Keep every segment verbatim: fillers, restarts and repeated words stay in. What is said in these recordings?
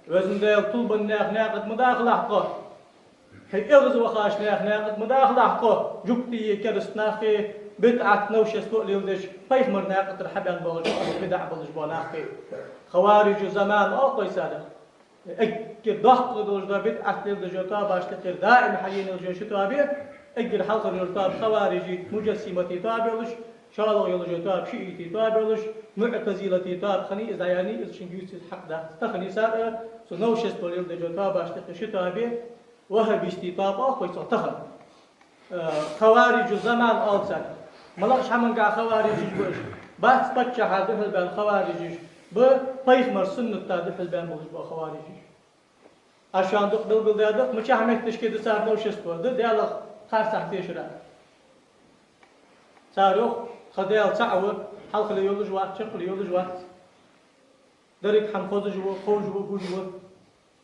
Везан Даьла, тилбенна наьха наькъа тӀа ма дахалахь тхо. Хьай эгӀазвахача наьха наькъа тӀа ма дахалахь тхо. Жугтий, кераста нахи, бидӀат, новшество леладеш, пайхамара наькъа тӀара хьабаьнна боагӀаш, бидӀа болаш бола нахи. Хаварижу заман оал-кх вай царех. Эггара доккха долаш дола бидӀат леладеш йола тоабаш тӀехьара даим хьаенна йолаш йола ши тоаба я, эггара хьалхара йола тоаба хаварижий, муджассиматий тоаба йолаш, шоллагӀа йолаш йола тоаба шиӀитий тоаба йолаш, муӀтазилатий тоаба хиннай, из дӀаяьннай, из шийга ювцаш хьакъ дац. Тахан сара цу новшество леладеш йола тоабаш тӀехьара ши тоаба я, ваххабистий тоаба оал-кх вай цох тахан. Э, хаварижу заман оал царех. МалагӀча хӀамангахьа хаварижаш ба уж? Бац паччахьа духьалбаьнна хаварижаш, ба пайхамара сунната духьалбаьнна болаш бола хаварижаш. Аз шоана дукха белгалдаьд-кх, мичахьа метташка да цар новшество, да Даьлах харцахьа тешар. Цар йоах, тха Даьла цаӀ ва, хьалхале йолаш вац, чаккхале йолаш вац. Деррига хӀама хозаш ва, ховш ва, гуш ва.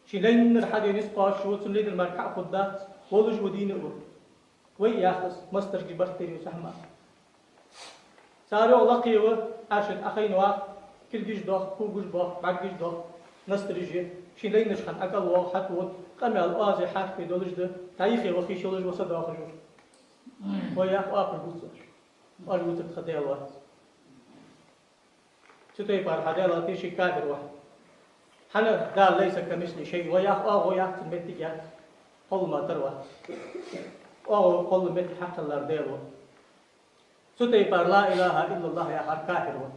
Ший лайнар хьаде низ кхоачаш ва, цун лайнар мара кхы а хургдац, волаш ва, дийна а ва. Вай, яхаш, масдарга барт тера ю цу хӀаман. Цар йоах, лакхе ва, Ӏарша тӀа Ӏохайна вах, кулгаш доах, когаш боах, бӀаргаш доах, настрижи, ший лайнарча хана ӀокӀалвоагӀа, хьатӀавода, къамаьл оаз, хьарф долаш да, дӀа-юхе ваха йиш йолаш ва, са доахаш ва. Вай, яхаш, оапаш бувц оаш. Оаш бувцар тха Даьла вац. Цу тайпара хьадалале, ший кафир ва хьо. ХӀана, Дала, «ليس كمثله شيء», вай, яхаш, оагӀув яц, цун моттиг яц. Кхоллама тара вац. ОагӀув, кхоллама моттиг хьакхеллар Даьла ва. Цу тайпара «لا إله إلا الله» яхар кафир ва.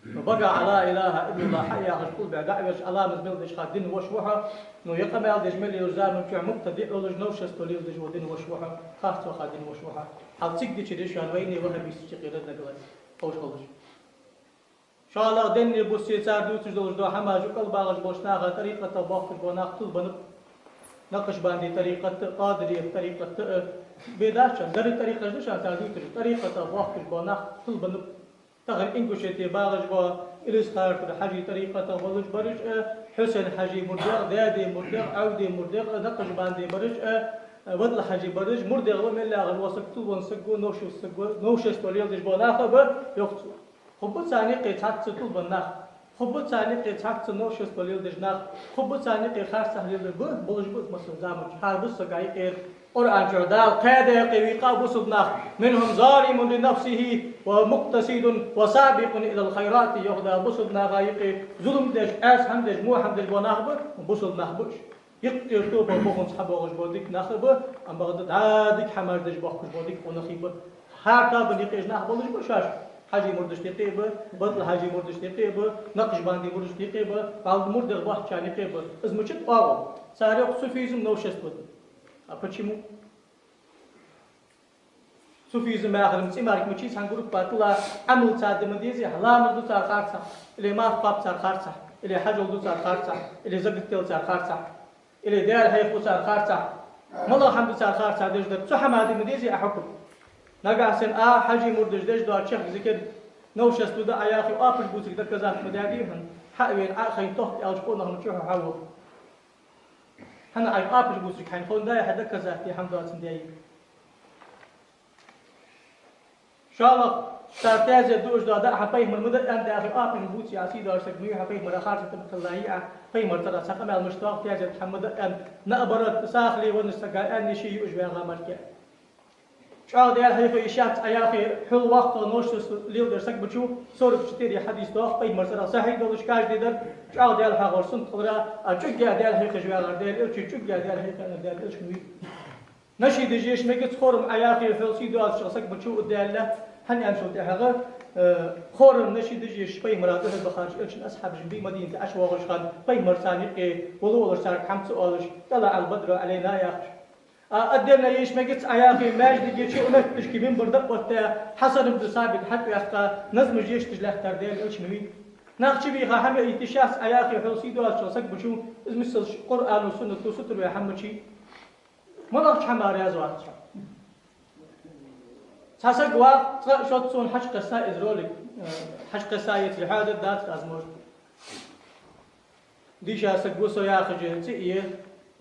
Ну, багахьа «لا إله إلا الله» хьаяхаш, къулбехьа дӀа а верзаш, Ӏаламат мел деш хинна дина воша ва хьо. Ну, е къамаьл деш мел йолча заман чухь мубтадиӀ волаш, новшество леладеш вола дина воша ва хьо. Харцваха дина воша ва хьо. Хьал цига дича деш ван вайна ваххабисташта юкъера нагала ховш хилча. ШоллагӀа, денна буссе цар дувцаш долаш дола хӀамаш, укхаза багӀаш болча наха, тӀарикъатах боахкаш бола нах тилбеннаб. Накъшбандий тӀарикъат а, Къадирий тӀарикъат а, бе дац шоана, деррига тӀарикъаташ да шоана цар дувцаш, тӀарикъатах боахкаш бола нах тилбеннаб. Тахан Ингушете багӀаш бола Илисхан-Юртара Хьажий тӀарикъатах болаш бараш а, Хьусен-Хьажий мурдех, Даьдий мурдех, Ӏовдий мурдех а, Накъшбандий бараш а, Вадл-Хьажий бараш, мурдех ва мел яхаш вола саг тилбенна саг ва, новшество, новшество леладеш бола нах а ба, йоах цо. Хургба царна юкъе цхьацца тилбенна нах, хургба царна юкъе цхьацца новшество леладеш нах, хургба царна юкъе харцахьа леладеш, ба, болаш ба из массаза заман чухь. ХӀара бусалба сага юкъера Къуръан чу Дала кхаь даькъе вийкъа бусалба нах: «منهم ظالم لنفسه ومقتصد وسابق إلى الخيرات», йоах Дала. Бусалба наха юкъе зулам деш, Ӏаьса хӀама деш, во хӀама деш бола нах ба, бусалба нах ба уж. Юкъера тоба боханца хьабоагӀаш бола дика нах а ба, амма бакъда дӀа дика хӀамаш деш боахкаш бола дика къонахий ба. ХӀара тоабан юкъе уж нах болаш ба шоаш. Хьажий мурдашта юкъе а ба, Вадл-Хьажий мурдашта юкъе а ба, Накъшбандий мурдашта юкъе а ба, бӀалда мурдех боахкачарна юкъе а ба. Из мичад оагӀув? Цар йоах, суфизм новшество да. А почему? Суфизм яхар-м цӀи мара мичай, цхьан группа тӀа Ӏамал цар де ма дезий, ламаз ду цар харцахьа, или марха кхоаб цар харцахьа, или хьажол ду цар харцахьа, или закат дел цар харцахьа, или Даьла хьехабу цар харцахьа. МалагӀа хӀама да цар харцахьа деш дар? Цу хӀаман де ма дезий Ӏа хьукам? Нагахьа санна Ӏа, Хьажий мурдаш деш дола чехка зикар новшество да Ӏа яхе, оапаш бувцаргда доказательство ма даьдий хьона? Хьа а вена, Ӏа а хайна, тохка аьлча, къонахчун чу хьо хьавоагӀа. ХӀана, Ӏайха оапаш бувцаргда хьайна, ховндаь хьа доказательство, хӀама доацандаь. ШоллагӀа, цар таьзет дуаш дола даа хьа пайхамара ма даа аьннад яхе, оапаш бувций Ӏа, сий доацаш саг ма вий хьо, пайхамара харцахьа тӀа ма хилла, йиӀа, пайхамара цӀерах цхьа къамаьл мишта доагӀа, таьзет хьа ма даа аьнна, наоборот, сахале веннача сага аьнна, ше юаш ваьгӀа мара-кх. ЧӀоагӀа Даьла хьехаве йиш яц Ӏа яхе, хьол воккхагӀа новшество леладер саг мичав? Сорок четыре хьадис доагӀа пайхамара цӀерах сахьихь долаш, каждый дар чӀоагӀа Даьла хьехавар суннат хилара, а чӀугга Даьла хьехаш ваьгӀар Даьла элча, чӀугга Даьла хьехаваьннар Даьла элча ма вий. Нашидаш еш мегац, хорам Ӏа яхе, хьол сий доацача сага саг мичав, Даьла, хӀана аьнначул тӀехьагӀа, э, хорам, нашидаш еш пайхамара духьал бахараш элчан асхьабаш бий, Мадинате ӀочувоагӀача хана пайхамар царна юкъе волавелар, царга хӀама ца оалаш, «طلع البدر علينا» яхаш. А отдельно еш мегац Ӏа яхе, маьждиге чу, метташка минбар дӀа а оттадаь, Хьасан ибн Сабит хьатӀаваьккха, назмаш еш деш лаьттар Даьла элча ма вий. Нах чубийха хӀама яйта йиш яц Ӏа яхе, хьол сий доацача сага мичав, из миссел Къуръано, суннато сутара ве хӀама мичай? МалагӀча хӀаман раьза вац хьо? Цхьа саг вагӀа, цкъа а шозза сона хьачукхесса из ролик, э, хьачукхесса, е телехьа а дергдац, возможно. Дийша саг ва со яхаш цӀи а е,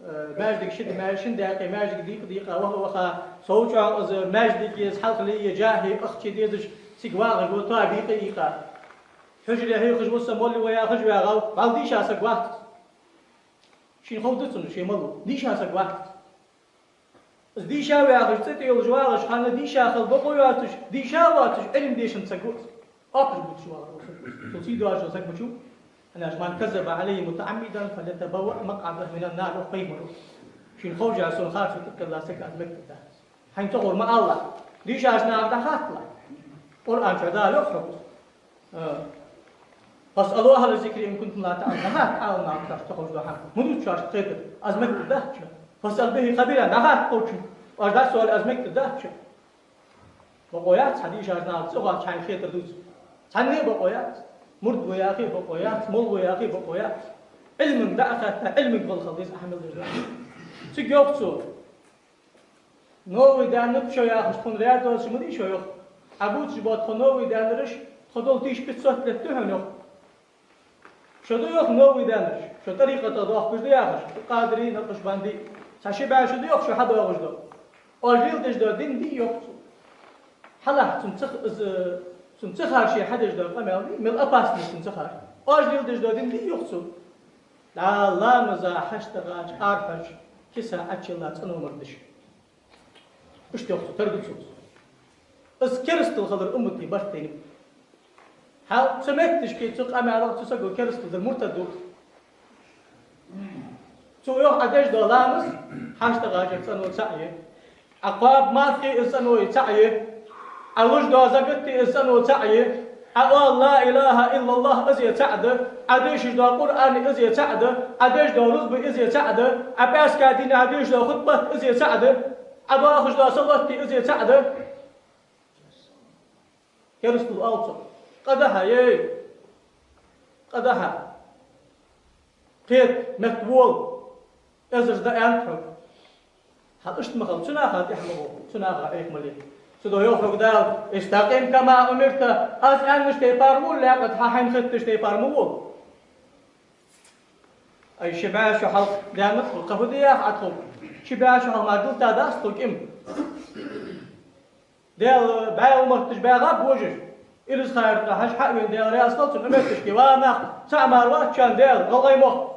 э, маьждига шин даь, шин даькъе маьждига дийкъа-дийкъа, ваха-ваха, сов чӀоагӀа из маьждиг е, из хьалхале е, жахье, ахча дезаш, цига вагӀаш ва, тоаба йийкъа-йийкъа. Хьужаре хьехаш ва со, молла ва яхаш ваьгӀав, валла дийша саг вац. Шийна ховш да цунна ше малав. Дийша саг вац. Из дийша ва яхаш, цӀи тӀа йолаш вагӀаш, хӀанз дийша хила бокъо йоацаш, дийша воацаш, Ӏилма дешаш саг ва из. Оапаш бувцаш вагӀар. Цул сий доацаш саг ма вац. Аьнна, «من كذب علي متعمدا فليتبوأ مقعده من النار», йоах пайхамара. Шийна ховш а сона харцо тӀакхелла саг аз меттиг дац. Хьайна ца ховр ма алалахь. Дийшача нахага дӀахаталахь. Къуръан чу Дала йоах хьога. А. «فاسألوا أهل الذكر إن كنتم لا تعلمون». ХӀаьта Ӏаламнаха, шоашта ца ховш дола хӀама. Ма дувца шоашта хетар, аз меттиг дац шоана. «فاسأل به خبيرا», дӀахатта кхычунга, оаш дӀасоале, аз меттиг дац шоана. Бокъо яц хьа дийшача нахага цӀи хоатташ хьайна хетар дувца. Цхьанне а бокъо яц. Мурд ва яхе а бокъо яц, молла ва яхе а бокъо яц. Ӏилманга дӀа а хаьтта, Ӏилманга гӀолла хила деза, Ӏамал деш да. Цига йоах цо: «Новый Даннер шо яхаш тхона рядовцаш ма дий шо», йоах. «Ӏа бувцаш бола тхо новый Даннераш, тхо дола тысяча пятьсот лет да хьона», йоах. «Шо да, йоах, новый Даннераш, шо тӀарикъатах доахкаш да яхаш, къадирий, накъшбандий. Цхьа ши бӀаь шу да, йоах, шо хьадоагӀаш дола. Оаш леладеш дола дин дий?» йоах цо. Хьалахь цунна ца х-, из, цунна ца хар ше хьадеш дола къамаьл дий, мел опасный цунна ца хар. «Оаш леладеш дола дин дий?» йоах цо. «ДӀа ламаза хьаштагӀача арахьарча киса Ӏочуйилла цӀено мурдаш». Иштта йоах цо, тара да цо. Из керастал хилар уммата барт тайнаб. Хьал цу метташка, цу къамаьлах цу саго керастал дар, муртад ва. Цо йоах: «Ӏа деш дола ламаз хьаштагӀачара цӀено цаӀ я. Ӏа кхоаб марха из цӀено цаӀ я. Ӏа луш дола закат из цӀено цаӀ я. Ӏа оал لا إله إلا الله из цаӀ да. Ӏа дешаш дола Къуръан из цаӀ да. Ӏа деш дола рузба из цаӀ да. Ӏа пӀаьраска дийнахьа дешаш дола хутбат из цаӀ да. Ӏа доахаш дола салот из цаӀ да». Керастал оал цох. Къа да хьа, ей! Къа да хьа. Кхета, меттавола. Эзарза да аьннад хьога. Хьал иштта ма хила, цу наха тӀехьа ма гӀо, цу наха Ӏеха ма ле. Цудухьа йоах хьога Дала: «استقم كما أمرت», аз аьннача тайпара вола, лаькъа тӀа хьайна хеттача тайпара ма вола. Ай, ши бӀаь шу хьалха даьннад тхога, кхы фу де йоах Ӏа тхога? Ши бӀаь шу хьалха мара дилла дац тхога иман. Даьла бӀаь умматаш баьгӀа божаш. Илисхан-Юртара хьажа хьа а вена, Даьла раьза хилва цунна, умматашка: «Ва нах, цаӀ мара вац шоана Даьла, гӀалгӀай мохк.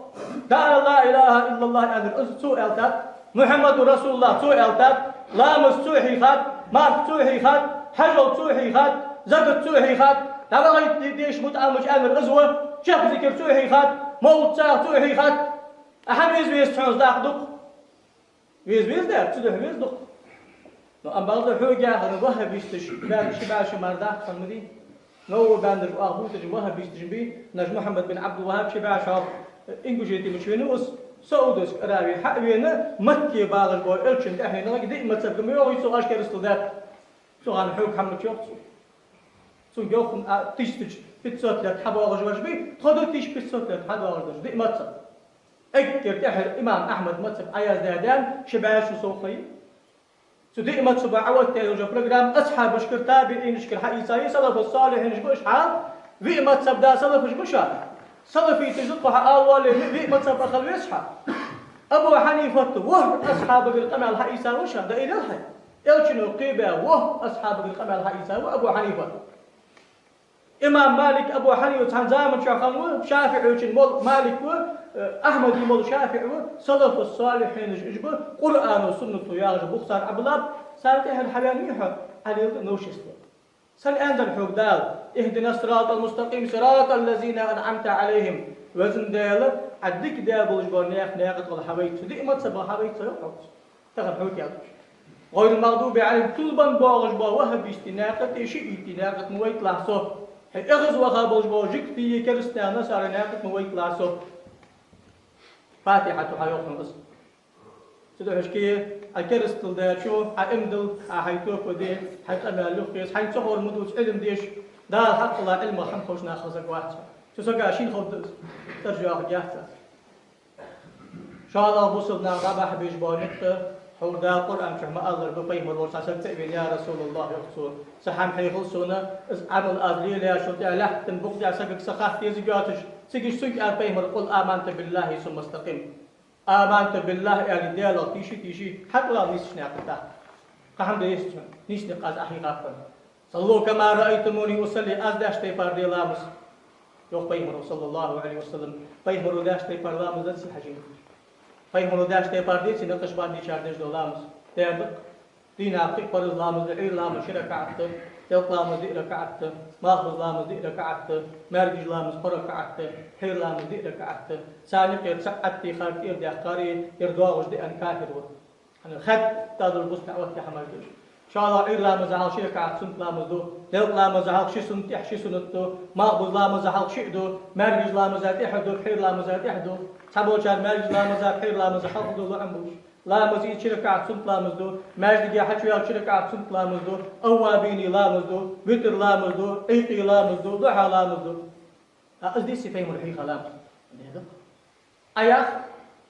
ДӀаала لا إله إلا الله», аьннар из цо аьлтад, «محمد رسول الله» цо аьлтад, ламаз цо хьийхад, марха цо хьийхад, хьажол цо хьийхад, закат цо хьийхад, дӀавахийта дезаш мутаӀаламаш аьннар из ва, чехка зикар цо хьийхад, мовлат цӀагӀа цо хьийхад. Ахьа веза-веза цхьоанца даккха дукха. Веза-веза дар, цудухьа веза дукха. Но амма бакъда хьога яхар, ваххабисташ, баьнна ши бӀаь шу мара дац хьона ма дий. Новый Даннер оаха бувцаш ваххабисташ бий, наш Мухьаммад бин Ӏабдул-ВаххӀаб ши бӀаь шу хьалха Ингушетия мара вена ва из, Саудовская Аравия хьа а вена, Макке багӀаш бола элчан тӀехьенах диъ мазхӀаб ма йоахий цо, оаш керастал даьд. Цу хана хьога хӀама ма йоах цо. Цунга йоах хьона, а, тысяча пятьсот лет хьабоагӀаш бараш бий, тхо да тысяча пятьсот лет хьадоагӀаш бараш, диъ мазхӀаб. Эггара тӀехьара имам Ахьмада мазхӀаб Ӏаяздаь даьнна ши бӀаь шу совгӀа ха я. Цу диъ мазхӀаба Ӏооттаяь йола программа асхьабашкара, табиӀинашкара хьаийца я, салафу-салихьинаш ба уж хьа, виъ мазхӀаб да салафаш ба уж. Салафиташ да тхо хьа ала воалле, виъ мазхӀаб а хила веза хьа. Абу Хьанифат ворхӀ асхьабагара къамаьл хьаийца ва уж, дӀаайдел хьай. Элчано кхебаь ворхӀ асхьабагара къамаьл хьаийца ва Абу Хьанифат. Имам Малик, Абу Хьанифа цхьан заман чухь хиннав, ШафиӀийчун молла Малик ва, э, Ахьмада молла ШафиӀ ва, салафу-салихьинаш уж ба, Къуръано, суннато яхаш бух цар Ӏабулаб, цар тӀехьара хьаваьннавий хьо, Ӏа леладу новшество. Сенна аьннадар хьога Дала: «اهدنا الصراط المستقيم، صراط الذين أنعمت عليهم». Везан Даьла, Ӏа дика даь болаш бола наьха наькъа тӀа хьавайта, цу диъ мазхӀаба хьавайта, йоах хьога цо. Тахан хьога аьлча: «غير المغضوب عليهم», тилбенна боагӀаш бола ваххабистий наькъа тӀа, шиӀитий наькъа тӀа ма вайта лахь со. Хьо эгӀазваха болаш бола жугтий, керастаний, насарий наькъа тӀа ма вайта лахь со. Фатихьа тӀа хьайоах хьона из. Цудухьа шке, Ӏа керастал даьчо, Ӏа иман дилла, Ӏа хьай тоба де, хьай къамаьл юхакхе, хьайна ца ховр ма дувца Ӏилма деш, Дала хьакъ аьлла Ӏилмах хӀама ховш нах хозаргвац хьо. Цу сага шийна ховргдац, тӀаржа йоахаргьяц аз. ШоллагӀа, бусалба нах дӀабахьа безаш бола никъ, хьога Дала Къуръан чу ма аллара, ба пайхамар волча цхьа саг цӀа а вена: «يا رسول الله», йоах цо, «цхьа хӀама хьехал сона, из Ӏамал аз лелаеш хул, тӀехьа лаьттан букъа тӀа сагага са хатта дезаргйоацаш». Цига цунга аьлар пайхамара: «قل آمنت بالله ثم استقم». «آمنت بالله» аьле, Даьлах тийша, тийша, хьакъ вала нийсача наькъа тӀа. Кхы хӀама де йиш яц хьона, нийса никъ аз Ӏа хьийхаб хьона. «صلوا كما رأيتموني أصلي», аз деш тайпара де ламаз, йоах пайхамара, صلى الله عليه وسلم. Пайхамара деш тайпара ламаз дац хьажа. Пайхамара даьча тайпара деций накъашбандийчар деш дола ламаз? Даьра да-кх. Дийнахьа пхи парз ламаз да: Ӏуйра ламаз ши ракаӀат да, делкъа ламаз диъ ракаӀат да, малхбуза ламаз диъ ракаӀат да, маьркӀажа ламаз кхо ракаӀат да, пхьера ламаз диъ ракаӀат да. Царна юкъера цаӀ Ӏаттийхар, тӀера даьккхар, ер доагӀаш да аьнна кафир ва. ХӀана, хадда долаш бусалба наӀарга оттае хӀамаш да уж. ШоллагӀа, Ӏуйра ламаза хьалха ши ракаӀат суннат ламаз да, делкъа ламаза хьалха ши суннат, тӀехьа ши суннат да, малхбуза ламаза хьалха шиъ да, маьркӀажа ламаза тӀехьа да, пхьера ламаза тӀехьа да. Цхьаболчар маьркӀажа ламаза, пхьера ламаза хьалха да лоӀам болаш. Ламаз из ши ракаӀат суннат ламаз да, маьждиге хьачуваьлча ши ракаӀат суннат ламаз да, аввабина ламаз да, витр ламаз да, Ӏийкъе ламаз да, духьа ламаз да. ХӀа, из деций Пайхамара хьийха ламаз? Даьра да-кх. Ӏа йоах,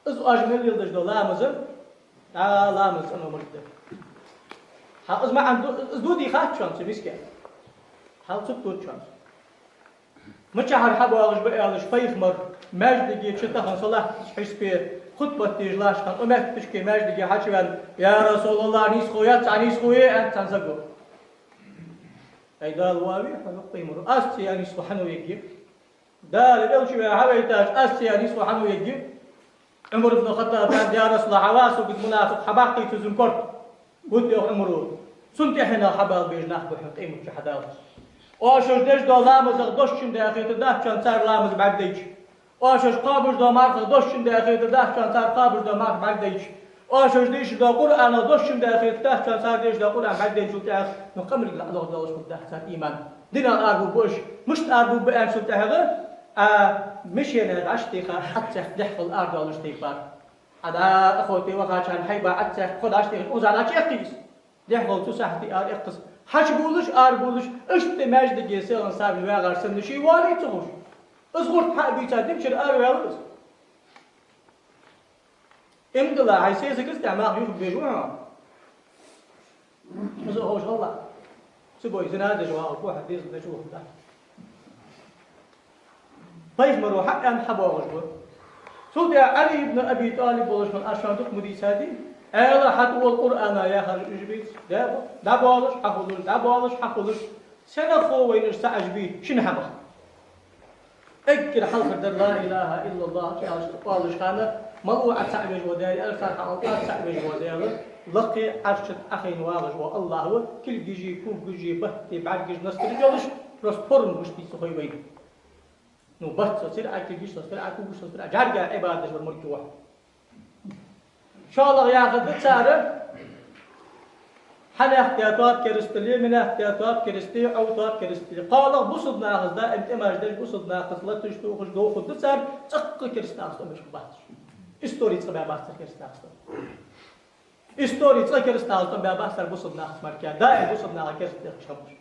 из оаш мел леладеш дола ламаз, а, ламаз цӀено мурд да. ХӀа, из маӀан ду, из дувцаш хац шоана цу мискачо. Хьал цу тӀа тувц шоана. Мичахьара хьабоагӀаш ба аьлча, Пайхамар маьждиге чу тахан салат деча хьисапе, хутбат деш латтача хана, укх метташка маьждиге хьачуваьнна: «Я РасулаллахӀ, нийсхо яц, Ӏа нийсхо е», — аьннад цхьан саго. «Ай, Дала воаве хьо, — йоах Пайхамара, — аз ца яь нийсхо хьан ва ергья? Дала Элча ваь хьавайтача, аз ца яь нийсхо хьан ва ергья?» Ӏумар ибн ХаттӀаба аьннад: «Я РасулаллахӀ, хьава сога из мунафикъ, хьабаккхий цо из корта». Бутт, йоах Ӏумара, цунна тӀехьенах хьабала беза нах ба хьона къематди хьадаллалца. Оаш деш дола ламазах дош чудоагӀа хетаргдац шоана цар ламаз бӀаргадайча. Оаш кхоабаш дола мархах дош чудоагӀа хетаргдац шоана цар кхоабаш дола марха бӀаргадайча. Оаш дийша дола Къуръанах дош чудоагӀа хетаргдац шоана цар дийша дола Къуръан бӀаргадайчул тӀехьагӀа, ну, къамаргал ӀотӀадоагӀаш хургдац цар иман. Динах арабувргба уж, мишта арабувргба аьнначул тӀехьагӀа, а, машенаца дӀатеха, Ӏадсаькх дехьа хила арадоалаш тайпара. Ӏа дӀа охоте вахачарна хьайба Ӏадсаькх кхо дӀатеха, укхаза дӀачуэккхий из. Дехьа хила цу сахьте араэккхаза. Хьачубувлаш, арабувлаш, иштта маьждиге селхан сабаш вагӀаш санна, ше воалий ца ховш. Из гӀурт хьа а бийца, димчура араваьлар из. Иман дилла, хьай сесагаца тӀехьа малх юхабеш ва хьо. Из ховш хилалахь. Цу бой зина деш вагӀаш ва хьо, дезал деш ва хьо. Пайхамара хьааьнна хьабоагӀаш ба. Цул тӀехьагӀа Ӏали ибн Аби ТӀалиб волаш хинна, аз шоана дукха ма дийцадий, Ӏаьла хьатӀавола Къуръана яхараш уж беций? Да, дӀабоалаш, хьахулаш, дӀабоалаш, хьахулаш. Сенах хов вайна уж цхьа Ӏаж бий? Шин хӀамах. Эггара хьалхара дар «Ла илахӀа иллаллахӀ» аьлча оалаш хана, малув Ӏа цаӀ веш вола Даьла, аьлар цар, хьа алкъа цаӀ веш вола Даьла, лакхе, Ӏарша тӀа Ӏохайна вагӀаш вола АллахӀ ва, килгаши, кулгаши, баттеи, бӀаргаши, настараш йолаш, просто форма гуш бийца хой вайна. Ну, бац со цир а, килгаш со цир а, кулгаш со цир а, жӀарга Ӏибадат деш вар мурки вахь. ШоллагӀа яхар да цар: хьанах даь тоаба керастал я, минах даь тоаба керастал я, Ӏов тоаба керастал я. КхоалагӀа бусалба нахаца даим тӀемаш деш, бусалба нахаца латаш, тохаш, дохаргда цар, цӀаккха кераста нахаца тӀемаш хургбац уж. Истори цкъа баьбац цар кераста нахаца тӀа. Истори цкъа кераста нахаца тӀа баьбац цар бусалба нахаца мара. Даим бусалба наха кераста дехкаш хиннаб уж.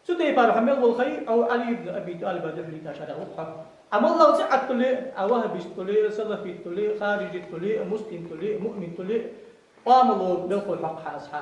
Цу тайпара хьо мел вола ха йий, Ӏов Ӏали ибн Аби ТӀалиба духьале дӀачарех ва хьо. Ӏа малагӀа цӀи Ӏаттуле а, Ӏа ваххабист хуле а, салафит хуле а, харижит хуле а, муслим хуле а, муъмин хуле а, къоамало мел хул хьокха хьа аз хьа.